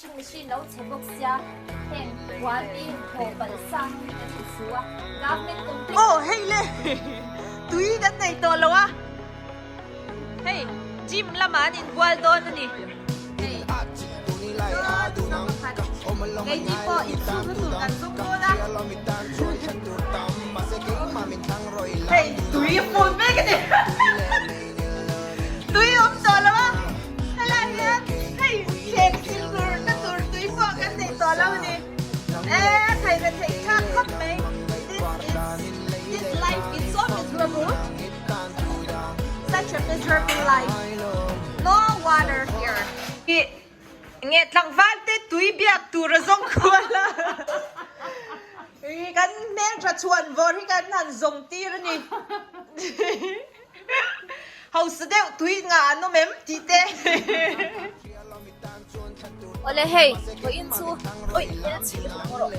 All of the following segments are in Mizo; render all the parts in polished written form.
Washing machine lo chhe bawk sia heng puan hi haw palh sa hi kan insu a, government complex. Aw hei le tui kan nei tawh lo a, hei gym lamah an inbual dawn a ni. Hei pakhat keini pawh insukna tur kan zawng dawn a. Hei tui a fun mek a ni. Tui awm tawh lo a, helai hian hei thleng sil tur na tur tui pawh kan nei tawh lo a ni. E theih leh theih thlak khawp mai. This is this life is so miserable. Such a miserable life. No water here. I nge tlangval te tui biak tur a zawng kual a. Kan hmeltha chhuan vawr hi kan han zawng tir a ni. Hausa deuh tui nga an awm em tih te. Awle hei vawiin chu awih hmel chhe lutuk maw rawh.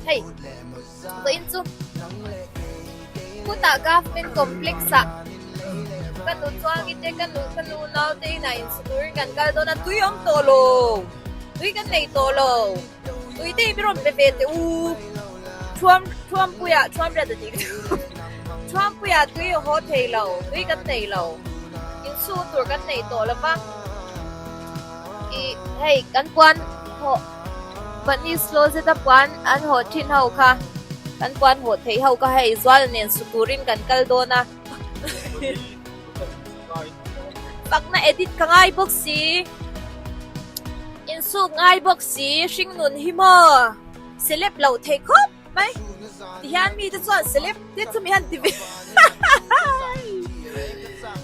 Hei vawiin chu khutah government complex ah ka nu chuangi te ka nu ka nu naute inah insu turin kan kal dawn a tui awm tawh lo tui kan nei tawh lo. Tui te hi mi rawn pe ve teh u. Thuam Thuampuia Thuam riat a tih ka duh. Thuampuia tui a haw thei lo, tui kan nei lo. Insu tur kan nei tawh lo va. Ih hei kan puan hawh mahni slow zeta puan an hawh thin ho kha kan puan hawh theih ho kha hei zual nen su turin kan kal dawn a. Fakna edit ka ngai bawk si, insuk ngai bawk si, hringnun hi maw celeb loh theih khawp mai tihian mite chuan celeb te chumi han ti ve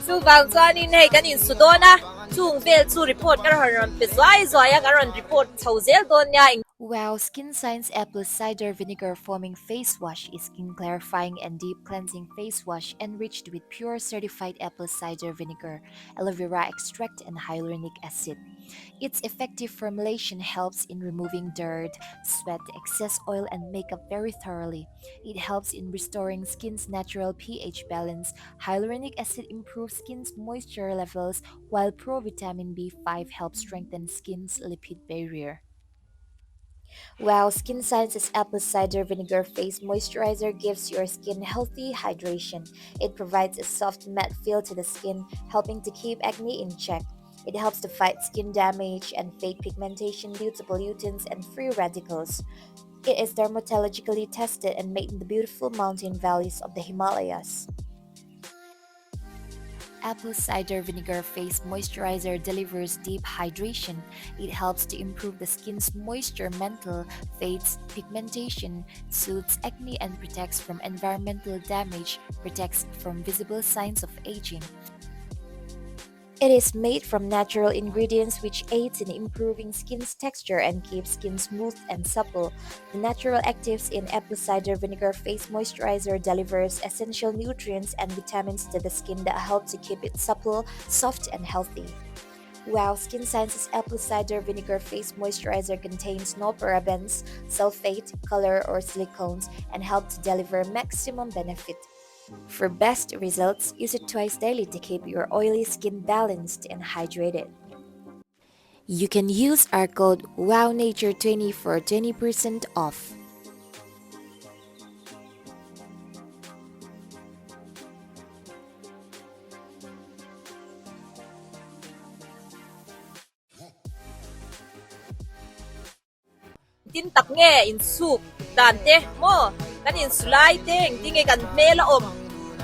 chuvang chuanin hei kan insu dawn a chung vel chu report ka rawn rawn pe zuai zuai a kan rawn report chho zel dawn nia. Wow Skin Science Apple Cider Vinegar Foaming Face Wash is skin clarifying and deep cleansing face wash enriched with pure certified apple cider vinegar, aloe vera extract and hyaluronic acid. Its effective formulation helps in removing dirt, sweat, excess oil and makeup very thoroughly. It helps in restoring skin's natural pH balance. Hyaluronic acid improves skin's moisture levels while provitamin B5 helps strengthen skin's lipid barrier. While Skin Science's apple cider vinegar face moisturizer gives your skin healthy hydration. It provides a soft matte feel to the skin, helping to keep acne in check. It helps to fight skin damage and fade pigmentation due to pollutants and free radicals. It is dermatologically tested and made in the beautiful mountain valleys of the Himalayas. Apple cider vinegar face moisturizer delivers deep hydration. It helps to improve the skin's moisture mantle, fades pigmentation, soothes acne and protects from environmental damage, protects from visible signs of aging. It is made from natural ingredients which aids in improving skin's texture and keeps skin smooth and supple. The natural actives in apple cider vinegar face moisturizer delivers essential nutrients and vitamins to the skin that help to keep it supple, soft and healthy. Wow Skin Sciences apple cider vinegar face moisturizer contains no parabens, sulfate, color or silicones and help to deliver maximum benefit. For best results, use it twice daily to keep your oily skin balanced and hydrated. You can use our code WOWNATURE20 for 20% off. Tin tak nge insuk dan te maw kan insu lai te engtin nge kan hmel a awm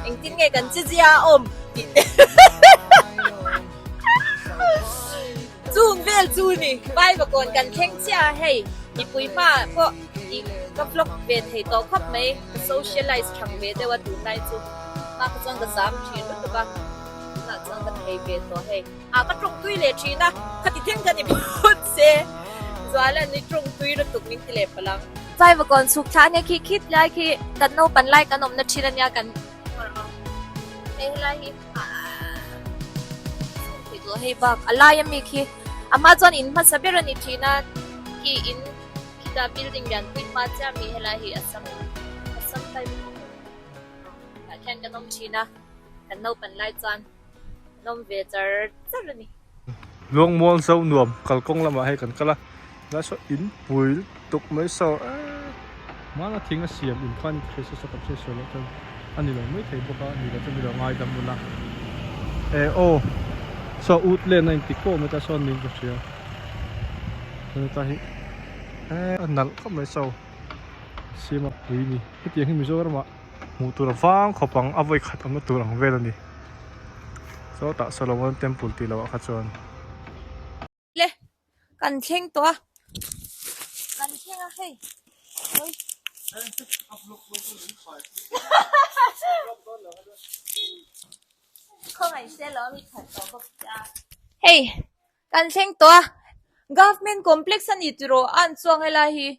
engtin nge kan chezia a awm tih te chung vel chu ni Vaivakawn kan thleng chiah a hei mipui hma pawh ih ka vlog ve thei tawh khawp mai ka socialize thang ve deuh a tunlai chu hma kha chuan ka zam thin lutuk a tunah chuan ka thei ve tawh hei. A ka tawng tui leh thin a, khati thleng kha ni phawt se Zuala ni tawng tui lutuk min ti leh palh ang. Vaivakawn chhuk thla ania khi khit lai khi kan naupan lai kan awmna thin ania kan hei helai hi chhung theih tawh hei bak a lai ami khi a hma chuan in hmasa ber ani thin a khi in khita building lian pui hma chiah ami helai hi Assam Assam type tah khian kan awm thin a. Kan naupan lai chuan an awm ve char char a ni. Luangmual zo nuam kalkawng lamah hei kan kal a, helai saw in pui lutuk mai saw eee hmana thing a siam in khan ka hria saw kan hriat sawi loh chuan a ni lo mai thei bawk a, ni lo chuan mi lo ngaidam ula e aw saw ut len a inti kawm mai ta sawn niin ka hria chuan hetlai hi eee a nalh khawp mai saw siam a pui a ni hetiang hi Mizoram ah. Hmuh tur a vang khawp ang a vawi khat awmna tur ang vel a ni. Sawtah Solomon Temple tih loh ah kha chuan. Le kan thleng tawh a kan thleng a hei hawi. Khawngaih se lo mi khat tawh bawk sia. Hei kan thleng tawh a government complex a ni tiraw a an chuang helai hi.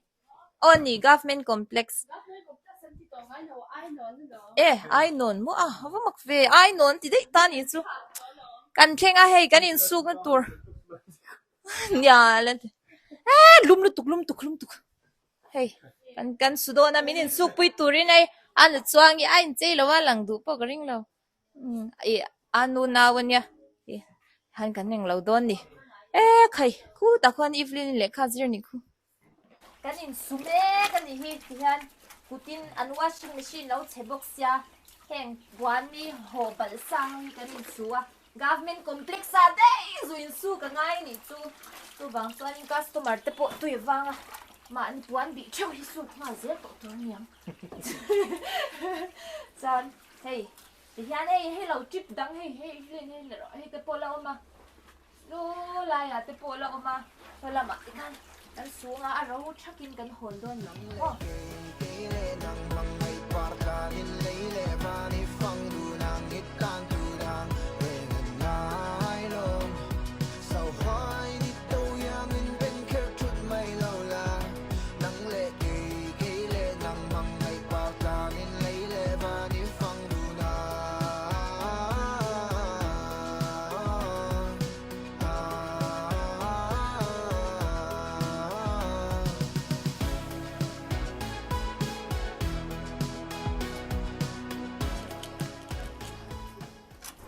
Aw ni government complex e ainawn maw a va mak ve ainawn ti daih ta ni chu kan thleng a hei kan insuk na tur nia la ti e lum lutuk lum tuk lum tuk hei kan kan su dawn a min insuk pui turin hei a nu chuang hi a inchei lo a lang duh pawh ka ring lo. Umm ih a nu nau ania ih han kan englo dawn ni e khai khutah khuan Evelyn lehkha zir ni khu. Kan insu mek a nih hi tihian kutin an washing machine lo chhe bawk sia heng buan mi haw balh sang hi kan insu a government complex ah daih zu insu ka ngai a nih chu chuvang chuanin customer te pawh tui avanga mahni puan bih theuh hi suk nghal zel tawh tur a niang chuan hei tihian hei hei lo trip dang hei hei hei hei te pawh la awm a. Lu laiah te pawh la awm a, hma lamah te khan kan sung a, a ro thakin kan hawn dawn lo ni maw?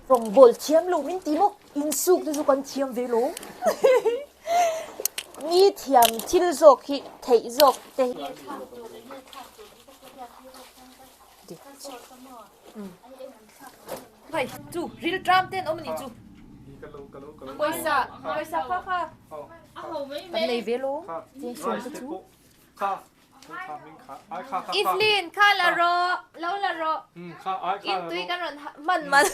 Rawngbawl thiam lo min ti maw? Insuk te chu kan thiam ve lo. Mi thiam thil zawk hi theih zawk te hi. Hei chu ril tram ten awm a nih chu. Pawisa pawisa kha kha kan nei ve lo cheng sawm te chu. Evelyn kha la rawh lo la rawh in tui kan rawn hman man.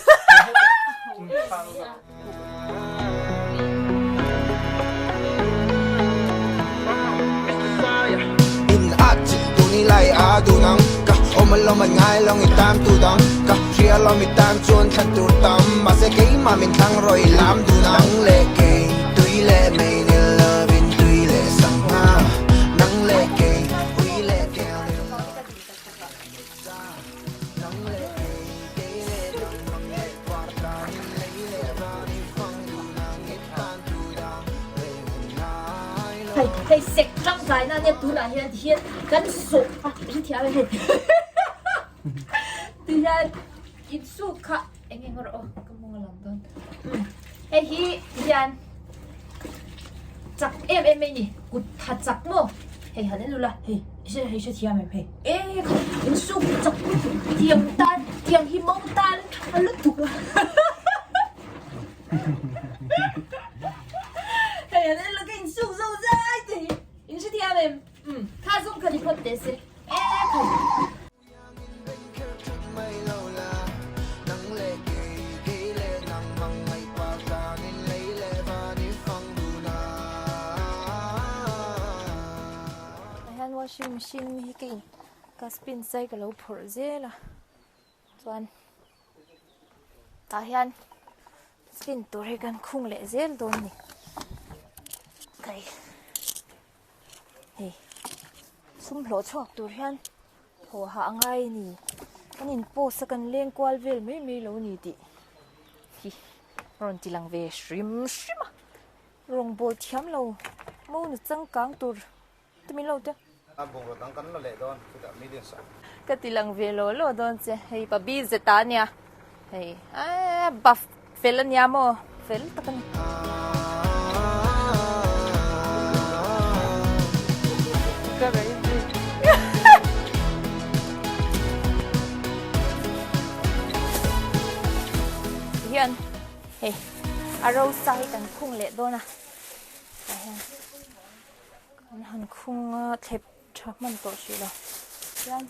Hei hei sek tangkai na ania tunah hian tihian kan sawh a in thiam a hei tihian insuk kha eng eng rawh aw ka mawng a lang dawn hei hi tihian chak em em mai a ni kut tha chak maw hei han en ula hei hei hrethiam em hei e insuk chak lutuk tiang tan tiang hi mawng tan a lutuk a. Hei an en lo ka insuk zo zai te hi in hrethiam em um kha zawng ka ni phawt teh se e khai. Tah hian washing machine ami hi ka in ka spin zai ka lo phawrh zel a chuan Tah hian spin tur hi kan khung leh zel dawn a ni kai hei sum hlawh chhuak tur hian thaw hah a ngai a ni kan in post a kan leng kual vel mai mai lo a ni tih hi a rawn ti lang ve hrim hrim a rawngbawl thiam lo monu changkang tur. Ti min lo te. A bungraw dang kan la leh dawn chutah million sak. Ka ti lang ve law law dawn che hei pa bi zet a nia. Hei a buff fel ania maw fel tak a ni. Hian hei a rosa hi kan khung leh dawn a tah hian kan han khung a thlep tha hman tawh hrih lo chuan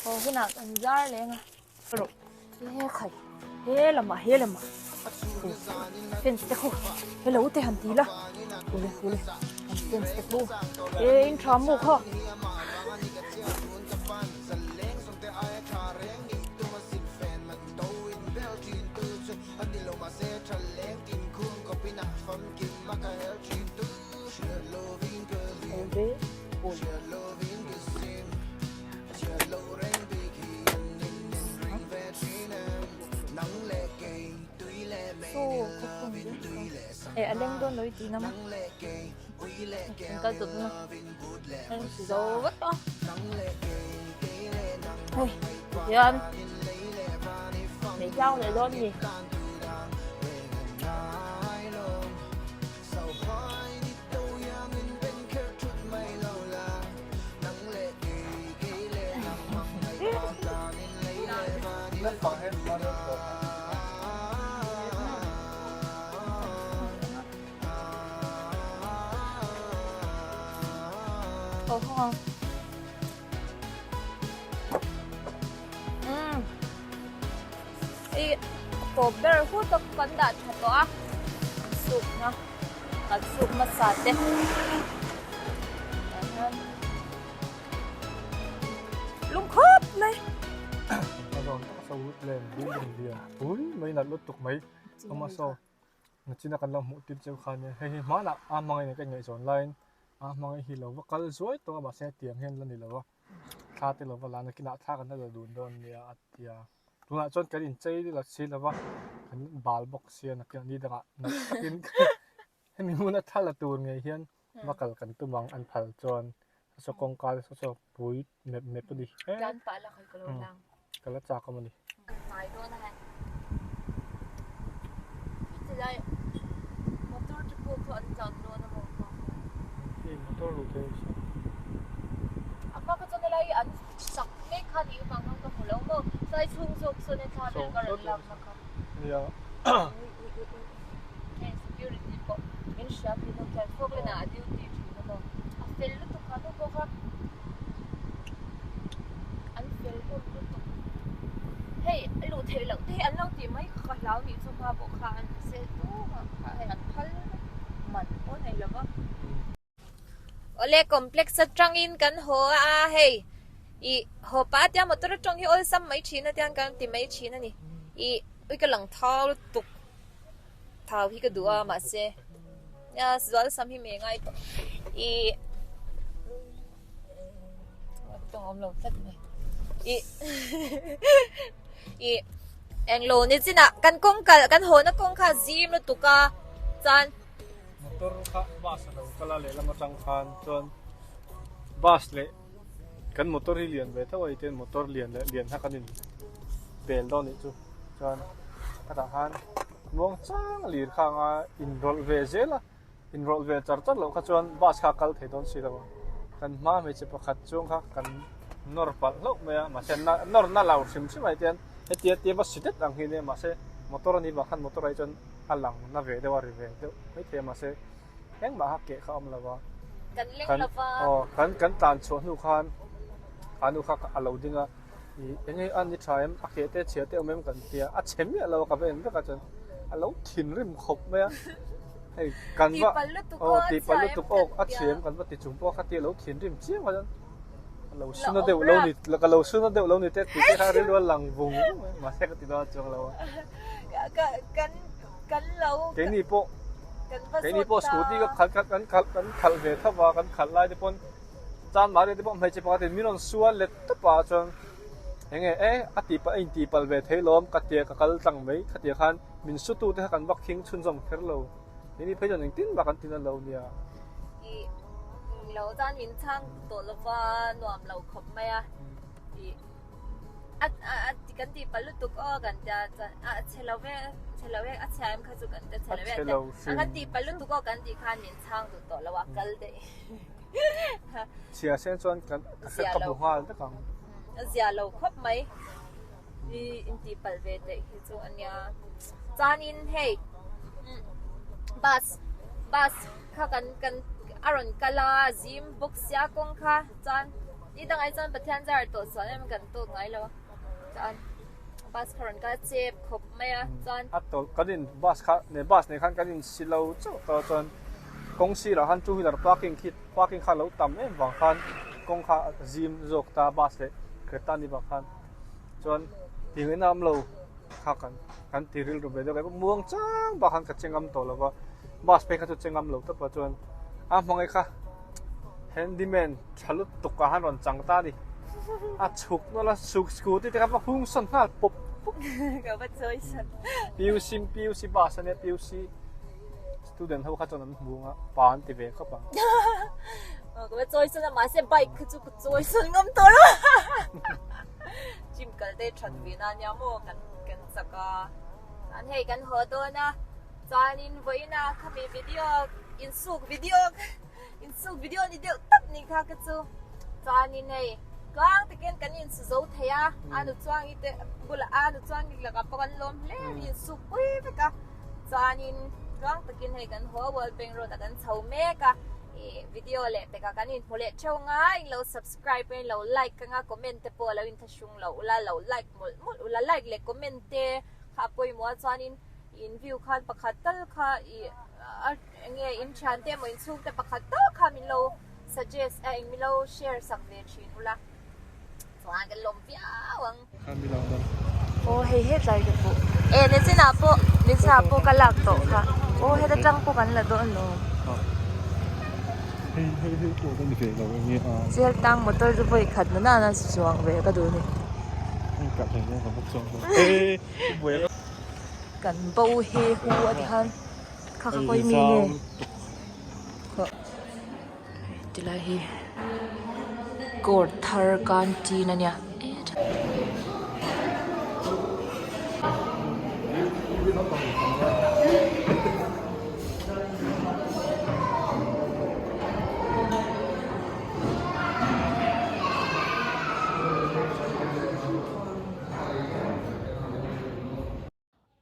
haw hunah kan zar leng a rawh he khai he lamah he lamah fence te khu hello te han ti la ule ule fence te khu e in tha mu kha E a leng dawn lo i tih na maw an kal tawh dawn a an si zo vek a hei tihian hmeichhia leh dawn a ni. I tawp ber hu tak kan dah tha tawh a sukna kan suk hmasa te tah hian lung khawp mai. A zawn tak a woodland building lian pui mai nalh lutuk mai awm a saw nachina kan lo hmuh tir cheu khan nia hei hi hmanah a hmangin ka ingaihzawn laiin a hmangin hi lo va kal zuai tawh a mahse tiang hian la ni lo va. Thla te lova la nakinah thla kan la la dun dawn nia a ti a, tunah chuan kan inchei la si lova kan bal bawk sia nakinah ni dangah nalh takin hemi hmuna thla la tur ngei hian va kal kan tum ang an phal chuan saw kawngka te saw saw pui mep mep a ni ka la chak awm a ni. Motor luh theih a Nia. Hei a luh theih loh te hi an lo tih mai kha ka hlau nih chu hma pawh kha an se tumah kha hei an phal man pawh nei lo va. Awle complex atangin kan haw a hei ih haw pah a tia motor atang hi awlsam mai thin a tiang kan ti mai thin a ni ih ui ka lang thau lutuk thau hi ka duh a mahse nia zual sam hi mei ngai tawh ih. Tawng awm lo tlat mai. I I englo ni chinah kan kawng kal kan haw na kawng kha zim lutuk a chuan Motor kha bus a lo kal a lehlam atang khan chuan bus leh kan motor hi lian ve tho a iten motor lian leh lian kha kan in pel dawn nih chu chuan khatah khan muang chang lir kha anga inrawlh ve zel a. Inrawlh ve char char loh kha chuan bus kha a kal thei dawn si lo a, kan hma hmeichhe pakhat chuang kha kan nawr palh hlauh mai a, mahse nawr na lo hrim hrim ai tian hetia tia va si det ang hi nia mahse motor a nih vang khan motor ah hi chuan a lang na ve deuh a ri ve deuh maithei a mahse engmah kha keh kha a awm lo a, kan aw kan kan tlan chhuah hnu khan a nu kha a lo ding a ih eng nge a ni tha em a keh te chhia te awm em kan tia a chhe miah lo a ka va en vek a chuan a lo thinrim khawp mai a. Hei kan va aw tihpalh lutuk aw a chhem kan va ti chung pawh kha tia lo thinrim chiang a chuan ka lo suna deuh lo ni ka lo suna deuh lo ni te tih te kha rilru a lang vung vung mai mahse ka ti dawn chuang lo a. Keini pawh keini pawh scooty ka khalh kha kan khalh kan khalh ve tho va kan khalh lai te pawn chan mahni te pawh hmeichhe pakhat in min rawn sual let tawp a chuan eng nge e a tihpalh a intihpalh ve thei lawm ka tia ka kal tlang mai khatia khan Min sutu te kha kan vak thing chhunzawm kher lo. Keini phei chuan engtin mah kan ti na lo nia. Ih lo chuan min chhang tawh lova nuam lo khawp mai a. Ih. A a kan tih palh lutuk aw kan tia chuan a chhe lo ve chhe lo ve a chhia em kha chu kan tia chhe lo ve a kan tih palh lutuk aw kan tih khan min chhang duh tawh lo a kal daih. Chhia sen chuan kan ka hmu nghal vek ang. A zia lo khawp mai i intih palh ve daih hi chu a nia. Chuanin hei bus bus kha kan kan a rawn kal a zim bawk sia kawng kha chuan. Ni dangah chuan Pathian zar tawh sual em kan tawk ngai lo a chuan bus kha rawn kal chep khawp mai a chuan A tawlh kan in bus kha ne bus nei khan kan in si lo chauh tawh a chuan kawng sirah khan two wheeler parking khi parking kha lo tam em vang khan kawng kha a zim zawk ta bus leh Creta ni vang khan chuan ti ngaihna awm lo kha kan kan ti rilru ve deuh a muang chang bak khan ka che ngam tawh lo va bus phei kha chu che ngam lo tawp a chuan a hmangaih kha. Handyman tha lutuk ah han rawn chang ta a ni. A chhuk nawlh a, chhuk scooty te kha va hung sawn nghal pawp pawp. Ka va chawi sawn. PUC PUC bus ania PUC student ho kha chuan an hmu ang a, pa an ti ve khawp ang. Ka va chawi sawn a mahse bike kha chu ka chawi sawn ngam tawh lo. Gym kal te that ve na ania maw kan kan chak a. Chuan hei kan haw dawn a, chuanin vawiin a khami video insuk video Insuk video ni deuh tak ni kha ka chu. Chuanin hei tluang takin kan insu zo thei a, a nu chuangi te bulah a nu chuangi lakah pawh kan lawm hle a ni insuk pui vek a. Chuanin tluang takin hei kan haw Wallbank road ah kan chho mek a, ih video leh pekah kan inhmu leh theuh anga in lo subscribe a in lo like anga comment te pawh lo inthlahrung loh ula lo like mawlh mawlh ula like leh comment te kha a pawimawh a chuanin in view khan pakhat tal kha ih a. Enge in thian te emaw in chhung te pakhat tal kha min lo suggest a eng min lo share sak ve thin ula chuan kan lawm viau ang. Aw hei hetlai te pawh e nichinah pawh nichinah pawh ka lak tawh kha aw heta tang pawh kan la dawn lo Jail tang motor chu vawi khat na nana chuang ve ka duh a ni. Kan bo he hu a ti khan. Kha kha kawi mi nge tilai hi court thar canteen ania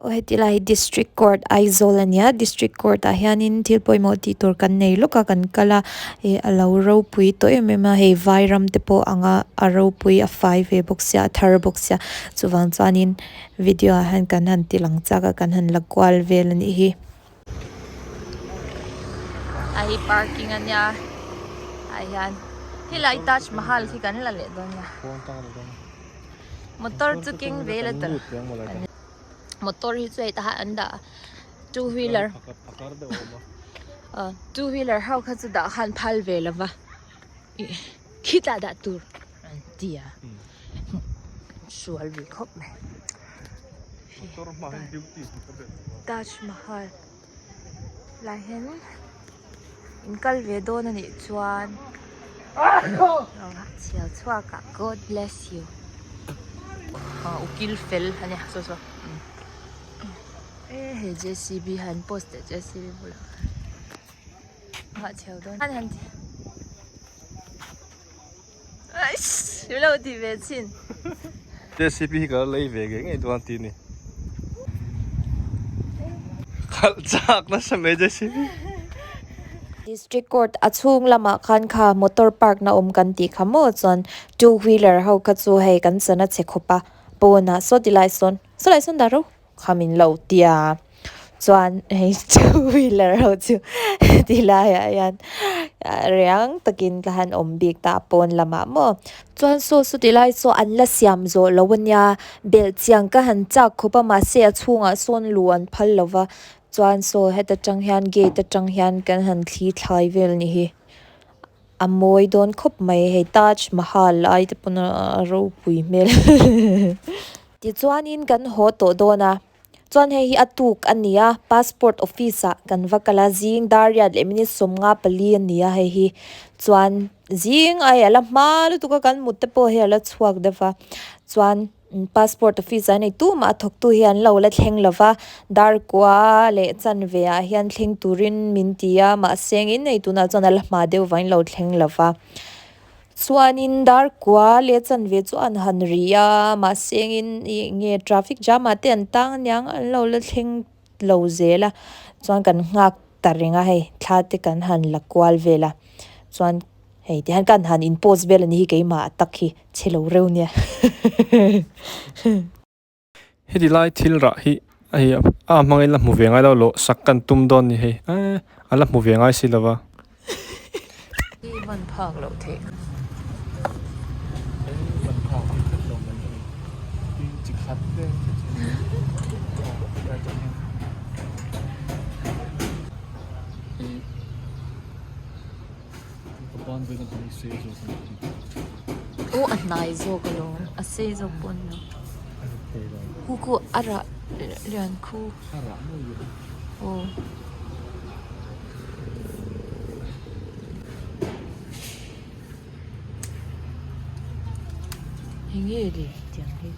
Aw heti lai hi district court Aizawl a nia district court ah hianin thil pawimawh tih tur kan nei lawk a kan kal a ih a lo ropui tawh em em a hei vai ram te pawh anga a ropui a fai ve bawk sia a thar bawk sia chuvang chuanin video ah hian kan han ti lang chak a kan han la kual vel a nih hi. A hi parking a nia ah hian helai Taj Mahal khi kan la leh dawn a motor chu keng ve la ta motor hi chu hei tah an dah a two wheeler two wheeler ho kha chu dah khan phal ve lo va ih khitah dah tur an ti a sual ve khawp mai. Taj Mahal lai hian in kal ve dawn a nih chuan chhiar chhuak ah God bless you ukil fel a nia saw saw e hei J C B han post leh J C B bulah khan chhiar dawn Eish lo ti ve chin. JCB hi ka la lei ve ngei ngei dawn tih ni. Khalh chak nasa mai JCB. District Court a chhung lamah khan kha motor park na awm kan tih kha maw chuan two wheeler ho kha chu hei kan sana chhe khawp a pawnah saw tilai sawn saw lai sawn dah ro. Kha min lo tia chuan hei two wheeler ho chu ti laiah hian riang takin ka han awm bik ta a pawn lamah maw chuan saw saw ti lai saw an la siam zawh lo ania belh chiang ka han chak khawp a mahse a chhungah sawn luh an phal lo va chuan saw heta tang hian gate atang hian kan han thli thlai vel ni hi a mawi dawn khawp mai hei Taj Mahal lai te pawn a ropui hmel. Tichuanin kan haw tawh dawn a, chuan hei hi a tuk a ni a, passport office ah kan va kal a, zing dar riat leh minute 54 a ni a hei hi, chuan zing a hei a la hma lutuk a kan mut te pawh hei a la chhuak deuh va, chuan. Passport office ah nei tumah a thawktu hi an lo la thleng lo va, darkua leh chanve ah hian thleng turin min ti a, mahse engin hei tunah chuan a la hma deuh vangin lo thleng lo va. Chuanin darkua leh chanve chu an han ri a, mahse engin ih nge traffic jam ah te an tang aniang an lo la thleng lo zel a, chuan kan nghak ta reng a hei thla te kan han la kual vel a, chuan hei tihian kan han in post vel a ni hi keimah tak hi chhe lo reuh nia. Heti lai thil rah hi hei a hmangin la hmu ve ngai lo lawh sak kan tum dawn ni hei eee a la hmu ve ngai si lo va. I man phak loh theih. Aw a hnai zawk alawm a sei zawk pawh a ni lo khu khu a rah lian khu aw. Enge le tiang hi.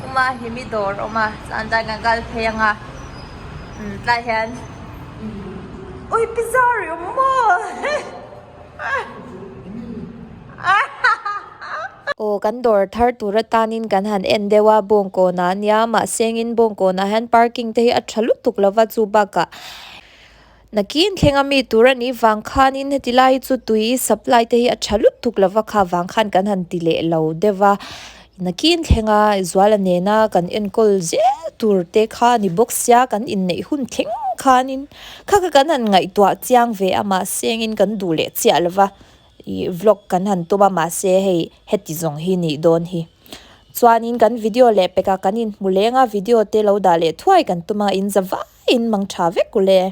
Uma hi mi dawr a awm a chuan tlai kan kal phei ang a tlai hian ui pizza ri awm maw. Aw kan dawr thar tur atanin kan han en deuh a bawngkawnah a nia mahse engin bawngkawnah hian parking te hi a tha lutuk lova chu bakah nakin thleng a mi tur a nih vang khanin heti lai hi chu tui supply te hi a tha lutuk lova kha vang khan kan han ti leh lo deuh a nakin thlenga zuala nena kan enkawl zel tur te kha a ni bawk sia kan inneih hun thleng khanin kha kha kan han ngaihtuah chiang ve a mahse engin kan duh leh chiah lova. Ih vlog kan han tum a mahse hei heti zawng hi nih dawn hi. Chuanin kan video leh pekah kan inhmu leng a video te lo dah leh thuai kan tum a in za vaiin mang tha vek ule.